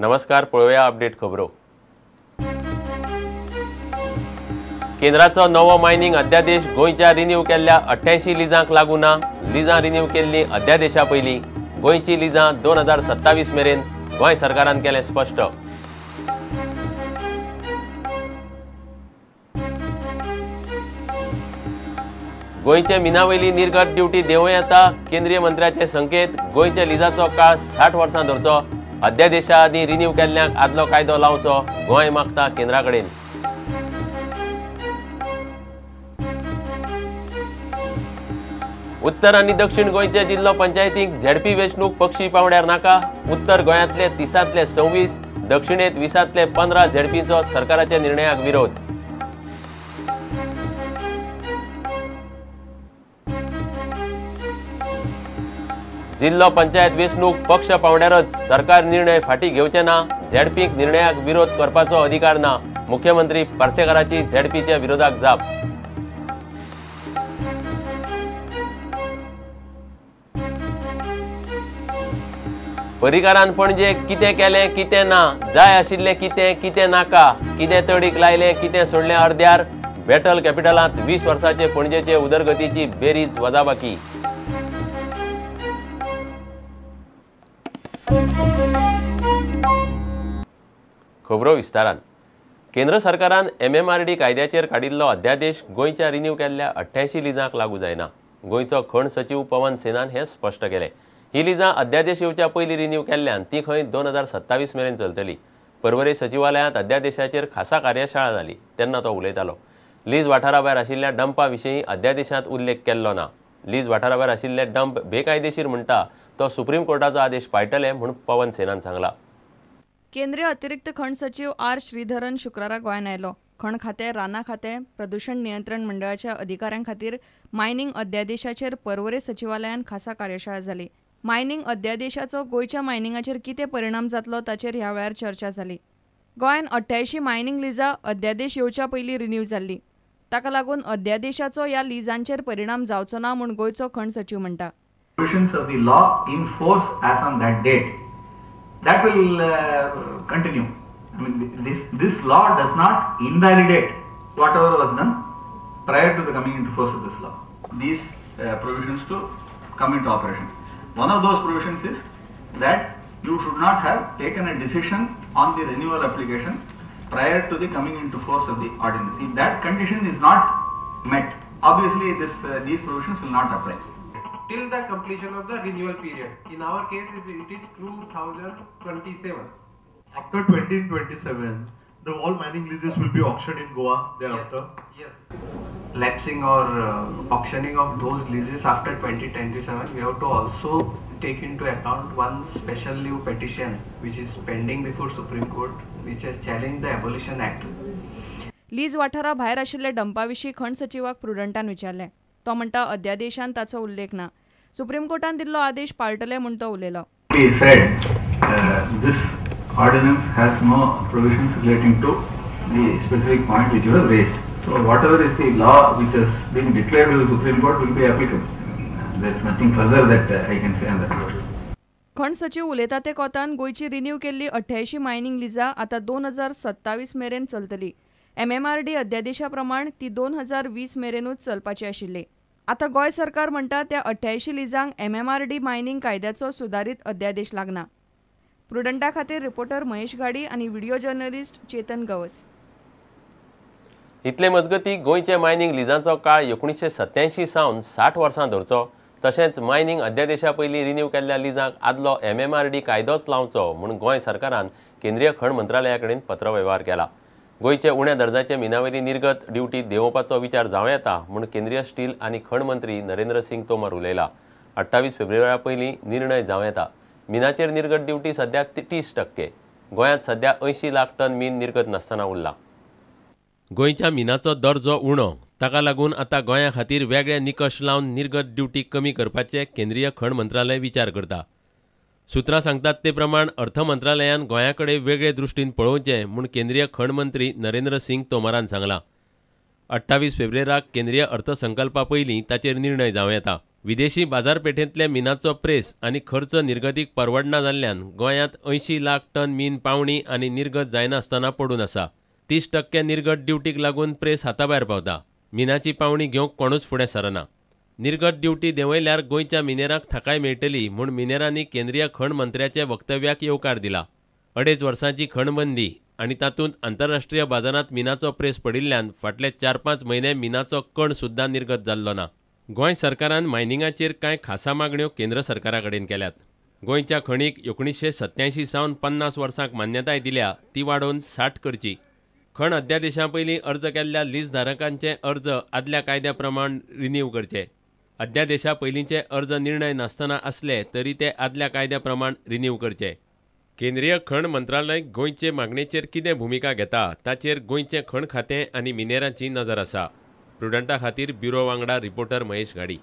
नमस्कार, पळोवया अपडेट खबरो. केंद्राचो नवो मायनिंग अध्यादेश गोंयच्या रिन्यू केल्ल्या 88 लिजांक लागू ना. लिजां रिन्यू केल्ली अध्यादेशा पयलीं. गोंयची लिजां 2027 मेरेन गोंय सरकारान केलें स्पश्ट. गोंयचे मिनावयली निर्गत ड्युटी देंवोवं येता, केंद्रीय मंत्र्याचे संकेत. गोंयच्या लिजाचो काळ 60 वर्सां धरचो. अध्यादेशा आदीं रिन्यू केल्ल्यांक आदलो कायदो लावचो, गोंय मागता केंद्रा कडेन. उत्तर आनी दक्षिण गोंयच्या जिल्लो पंचायतींक झेडपी वेंचणूक पक्षी पांवड्यार नाका. उत्तर गोंयांतले 30 26, दक्षिणेंत 20 15 झेडपींचो सरकाराच्या निर्णयाक विरोध. जिल्लो पंचायत वेंचणूक पक्ष पांवड्यारच, सरकार निर्णय फाटीं घेवचे ना. झेडपींक निर्णयाक विरोध करपाचो अधिकार ना. मुख्यमंत्री पार्सेकाराची झेडपीच्या विरोधाक जाप. पर्रीकारान पणजे कितें केलें कितें ना, जाय आशिल्लें कितें कितें नाका, कितें तडीक लायलें कितें सोडलें अर्द्यार. बॅटल कॅपिटलांत 20 वर्सांचे पणजेचे उदरगतीची बेरीज वजाबाकी. खबरो विस्तारान. केंद्र सरकारान MMRD कायद्याचेर काडिल्लो अध्यादेश गोंयच्या रिन्यू केल्ल्या 88 लिजांक लागू जायना. गोंयचो खण सचीव पवन सेनान हें स्पश्ट केलें. ही लिजां अध्यादेश येवच्या पयलीं रिन्यू केल्ल्यान ती खंय 2027 मेरेन चलतली. पर्वरे सचिवालयांत अध्यादेशाचेर खासा कार्यशाळा जाली तेन्ना तो उलयतालो. लीज वाठारा भायर आशिल्ल्या डंपा विशीं अध्यादेशांत उल्लेख केल्लो ना. लीज वाठारा भायर आशिल्ले डंप बेकायदेशीर म्हणटा तो सुप्रीम कोर्टाचो आदेश पाळटले म्हूण पवन सेनान सांगला. केंद्रीय अतिरिक्त खण सचीव आर श्रीधरन शुक्रारा गोंयांत आयलो. खण खातें, रानां खातें, प्रदूशण नियंत्रण मंडळाच्या अधिकाऱ्यां खातीर मायनिंग अध्यादेशाचेर पर्वरे सचिवालयांत खासा कार्यशाळा जाली. मायनिंग अध्यादेशाचो गोंयच्या मायनिंगाचेर कितें परिणाम जातलो ताचेर ह्या वेळार चर्चा जाली. गोंयांत 88 मायनिंग लिजां अध्यादेश येवच्या पयलीं रिन्यू जाल्ली. ताका लागून अध्यादेशाचो ह्या लिजांचेर परिणाम जावचो ना म्हूण गोंयचो खण सचीव म्हणटा. Provisions of the law in force as on that date, that will continue. I mean, this law does not invalidate whatever was done prior to the coming into force of this law. These provisions to come into operation. One of those provisions is that you should not have taken a decision on the renewal application prior to the coming into force of the ordinance. If that condition is not met, obviously these provisions will not apply. Till the completion of the renewal period. In our case, it is 2027. After 2027, the all mining leases will be auctioned in Goa thereafter? Yes. Lapsing or auctioning of those leases after 2027, we have to also take into account one special leave petition which is pending before Supreme Court, which has challenged the Abolition Act. Lease वाठारा भायर आशिल्ले डंपा विशीं खण सचिवाक प्रुडंटान विचारलें. तो म्हणटा अध्यादेशान ताचो उल्लेख ना. सुप्रीम कोर्टान दिल्लो आदेश पाळटले म्हूण तो उलयलो. He said this ordinance has no provisions relating to the specific point which you have raised. So whatever is the law which has been declared by the Supreme Court will be applicable. There is nothing further that I can say on that. खण सचीव उलयता ते कोतान गोंयची renew केल्ली 88 mining लिजां आतां 2027 मेरेन चलतली. MMRD अध्यादेशा प्रमाण ती 2020 मेरेनूच चलपाची आशिल्ली. आतां गोंय सरकार म्हणटा त्या 88 लिजांक MMRD mining कायद्याचो सुदारीत अध्यादेश लागना. प्रुडंटा खातीर रिपोर्टर महेश घाडी आनी व्हिडिओ जर्नलिस्ट चेतन गवस. इतले मजगती गोंयचे मायनिंग लिजांचो काळ 1987 सावन 60 वर्सां धरचो, तशेंच मायनिंग अध्यादेशा पयलीं रिन्यू केल्ल्या लिजांक आदलो MMRD कायदोच लावचो म्हूण गोंय सरकारान केंद्रीय खण मंत्रालया कडेन पत्रवेव्हार केला. गोंयचे उण्या दर्जाचे मिनावयली निर्गत ड्युटी देंवोवपाचो विचार जावं येता म्हूण केंद्रीय स्टील आनी खण मंत्री नरेंद्र सिंग तोमर उलयला. 28 फेब्रुवारी पयलीं निर्णय जावं येता. मिनाचेर निर्गत ड्युटी सध्या 30%. गोंयांत सध्या 80 लाख टन मीन निर्गत नासतना उरला. गोंयच्या मिनाचो दर्जो उणो, ताका लागून आतां गोंया खातीर वेगळे निकश लावन निर्गत ड्युटी कमी करपाचे केंद्रीय खण मंत्रालय विचार करता. सूत्रां सांगतात ते प्रमाण अर्थ मंत्रालयान गोंया कडेन वेगळे दृश्टीन पळोवचें म्हूण केंद्रीय खण मंत्री नरेंद्र सिंग तोमरान सांगलां. 28 फेब्रुवाराक केंद्रीय अर्थसंकल्पा पयलीं ताचेर निर्णय जावं येता. विदेशी बाजारपेठेंतले मिनाचो प्रेस आनी खर्च निर्गतीक परवडना जाल्ल्यान गोंयांत 80 लाख टन मीन पावणी आनी निर्गत जायनासतना पडून आसा. 30% निर्गत ड्युटीक लागून प्रेस हाताभायर पावता. मिनाची पावणी घेवंक कोणूच फुडें सरना. निर्गत ड्युटी देंवयल्यार गोंयच्या मिनेरांक थाकाय मेळटली म्हूण मिनेरांनी केंद्रीय खण मंत्र्याच्या वक्तव्याक येवकार दिला. 2.5 वर्सांची खणबंदी आनी तातूंत आंतरराष्ट्रीय बाजारांत मिनाचो प्रेस पडिल्ल्यान फाटले 4-5 म्हयने मिनाचो कण सुद्दां निर्गत जाल्लो ना. गोंय सरकारान मायनिंगाचेर कांय खासा मागण्यो केंद्र सरकारा कडेन केल्यात. गोंयच्या खणीक 1987 सावन 50 वर्सांक मान्यताय दिल्या ती वाडोवन 60 करची. खण अध्यादेशा पयलीं अर्ज केल्ल्या लीजधारकांचे अर्ज आदल्या कायद्या प्रमाण रिन्यू करचे. अध्यादेशा पयलींचे अर्ज निर्णय नासतना आसले तरी ते आदल्या कायद्या प्रमाण रिन्यू करचे. केंद्रीय खण मंत्रालय गोंयचे मागणेचेर कितें भुमिका घेता ताचेर गोंयचें खण खातें आनी मिनेरांची नजर आसा. प्रुडंटा खातीर ब्युरो वांगडा रिपोर्टर महेश घाडी.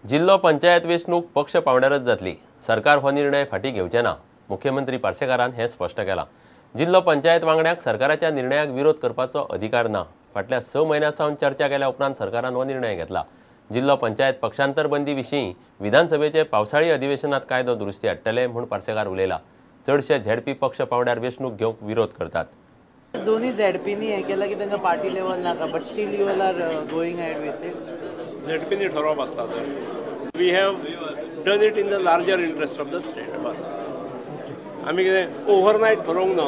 जिल्लो पंचायत वेंचणूक पक्ष पावंड्यारच जातली. सरकार हो निर्णय फाटीं घेवचें ना. मुख्यमंत्री पार्सेकारान हें स्पश्ट केलां. जिल्लो पंचायत वांगड्यांक सरकाराच्या निर्णयाक विरोध करपाचो अधिकार ना. फाटल्या 6 म्हयन्यां सावन चर्चा केल्या उपरांत सरकारान हो निर्णय घेतला. जिल्लो पंचायत पक्षांतर बंदी विशीं विधानसभेचे पावसाळी अधिवेशनात कायदो दुरुस्ती हाडटले म्हूण पार्सेकार उलयला. चडशे झेडपी पक्ष पावंड्यार वेंचणूक घेवंक विरोध करतात. दोन्ही झेडपीनी हें केलां की तांकां पार्टी लेवल नाका, but still you all are going ahead with it. झेडपीनी ठरोवप आसता. We have done it in the larger interest of the state. बस आमी कितें ओव्हरनायट ठरोवंक ना.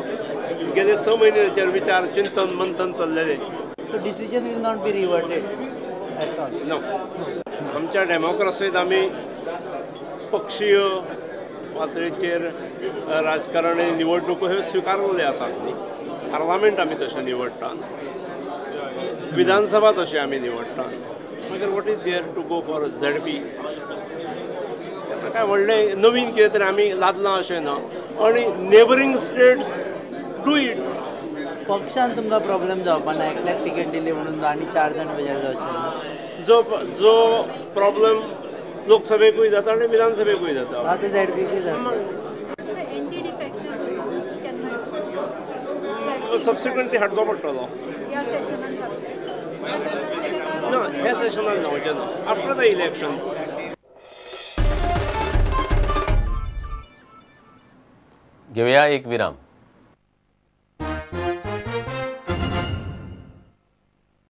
गेले 6 म्हयने ताचेर विचार चिंतन मंथन चल्लेलें. So decision will not be reverted at all. No. आमच्या डेमोक्रसींत आमी पक्षीय पातळीचेर राजकारण निवडणुको ह्यो स्विकारलेल्यो आसात न्ही. पार्लामेंट आमी तशें निवडटात, विधानसभा तशें आमी निवडटात. मागीर what is there to go for ZP? काय व्हडलें नवीन कितें तरी आमी लादलां अशें ना. आनी नेबरींग स्टेट्स do it. पक्षान तुमकां प्रॉब्लेम जावपा ना? एकल्याक तिकेट दिली म्हणून आनी 4 जाण बेजार जावचे ना? जो जो प्रॉब्लेम लोकसभेकूय जाता आनी विधानसभेकूय जाता. आतां झेडपीकूय जाता. सबसिक्वंटली हाडचो पडटलो. ना, ह्या सेशनान जावचें ना, आफ्टर the elections. घेवया एक विराम.